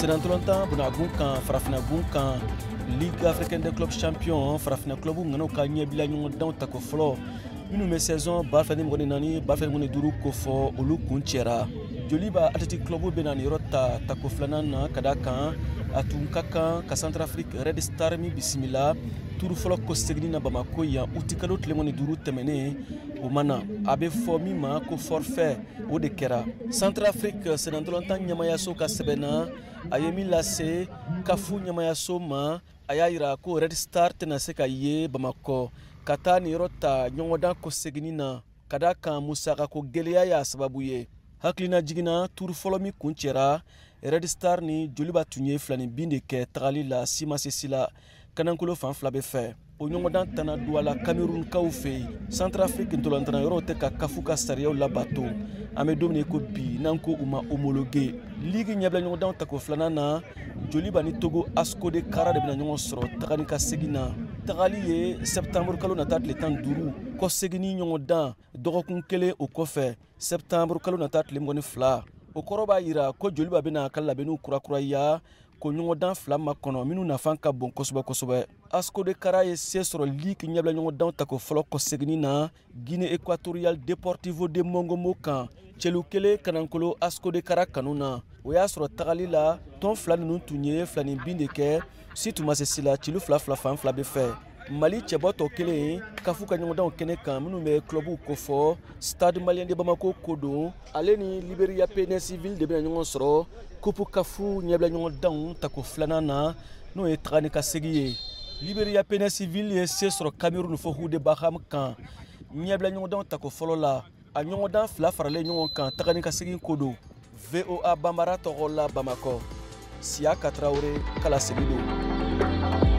Senatɔlɔntan bunagun kan, farafinnagun kan, Ligue africaine des clubs champions, farafinna club ŋanaw ka ɲɛbila ɲɔgɔndanw tako fɔlɔ minnu bɛ saison 2024 2025 kofɔ, olu kun cɛra. Joliba Athletic Club bɛna nin yɔrɔ ta tako filanan na, ka da kan a tun ka kan ka Centrafrique Red Star min bisimila turu fɔlɔ kɔseginni na Bamako yan utikalo tile 25 tɛmɛnen, o ma na. A bɛ fɔ min ma ko forfait, o de kɛra. Centrafrique sennantolatan ɲɛmayaso ka sɛbɛn na, a ye min lase Kafu ɲɛmayaso ma, a y'a yira ko Red Star tɛna se ka ye Bamakɔ ka taa nin yɔrɔ ta ɲɔgɔndan kɔseginni na, ka da kan musakako gɛlɛya y'a sababu ye. Hakilina jiginna, turu fɔlɔ min kun cɛra, Red Star ni Joliba tun ye filani bin de kɛ tagali la, si ma se si la kanankolo fan fila bɛ fɛ. O ɲɔgɔndan tana Duwala Kamerunkaw fɛ yen. Centrafrique ntolantana yɔrɔw tɛ ka Kafu ka sariyaw labato an bɛ don min ko bi, n'an ko u ma homologué. Ligue ɲɛbila ɲɔgɔndanw tako filanan na, Joliba ni Togo Asco de Kara de bɛna ɲɔgɔn sɔrɔ tagali ka segin na. Tagali ye septembre kalo nata tile 15, kɔseginni ɲɔgɔndan dɔgɔkun kelen o kɔfɛ, septembre kalo nata tile 22. O kɔrɔ b'a yira ko Joliba bɛna ka labɛnniw kurakuraya ko ɲɔgɔndan fila makɔnɔ minnu nafa ka bon kosɛbɛ kosɛbɛ. Asco de Kara ye se sɔrɔ ligue ɲɛbila ɲɔgɔndanw tako fɔlɔ kɔseginni na Guinée Équatoriale Deportivo de Mongomo kan, celu kelen kanankolo Asco de Kara kanu na. O y'a sɔrɔ tagali la, tɔn fila ninnu tun ye filani bin de kɛ, si tun ma se si la, cilu fila fila fan fila bɛ fɛ. Mali cɛbɔ tɔ kelen Kafu ka ɲɔgɔndanw kɛnɛ kan minnu bɛ clubw kofɔ, Stade Malien de Bamako ko don, ale ni Liberia Péninsule de bɛna ɲɔgɔn sɔrɔ Coupe Kafu ɲɛbila ɲɔgɔndanw tako filanan na, n'o ye taga ni ka segin ye. Liberia Péninsule ye se sɔrɔ Cameroun fo Hude Baham kan ɲɛbila ɲɔgɔndanw tako fɔlɔ la. A ɲɔgɔndan fila faralen ɲɔgɔn kan, taga ni ka segin ko don. VOA Bambara tɔgɔ la Bamakɔ, Siya Tarawele kala segi don.